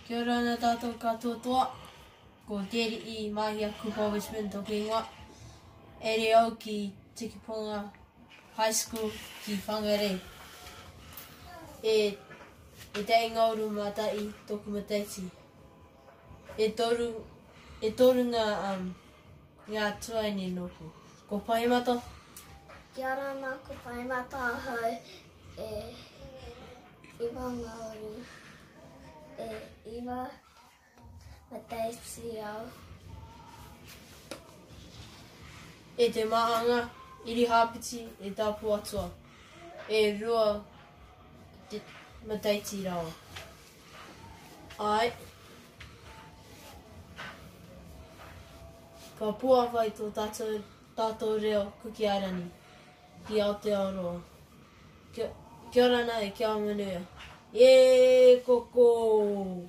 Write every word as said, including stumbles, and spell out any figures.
Kia ora na tatou katoatoa. Ko Teri i Mahia Cooper Richmond toku ingoa. E rere au ki Tikiponga High School ki Whangarei. E, e tae ngauru matai toku matahiti. E toru, e toru nga, um, nga tuai ni noku. Ko Paimata. Kia ora na, ko Paimata ahau. E iva ngauru, e iva matahiti au. E te maanga, iri hapiti, e tapu atua. E rua te matahiti rawa. Ai. Ka pua vai to tatou, tatou reo Kuki Airani. Ki Aotearoa. Kia, kia ora na e kia manuia. E koko.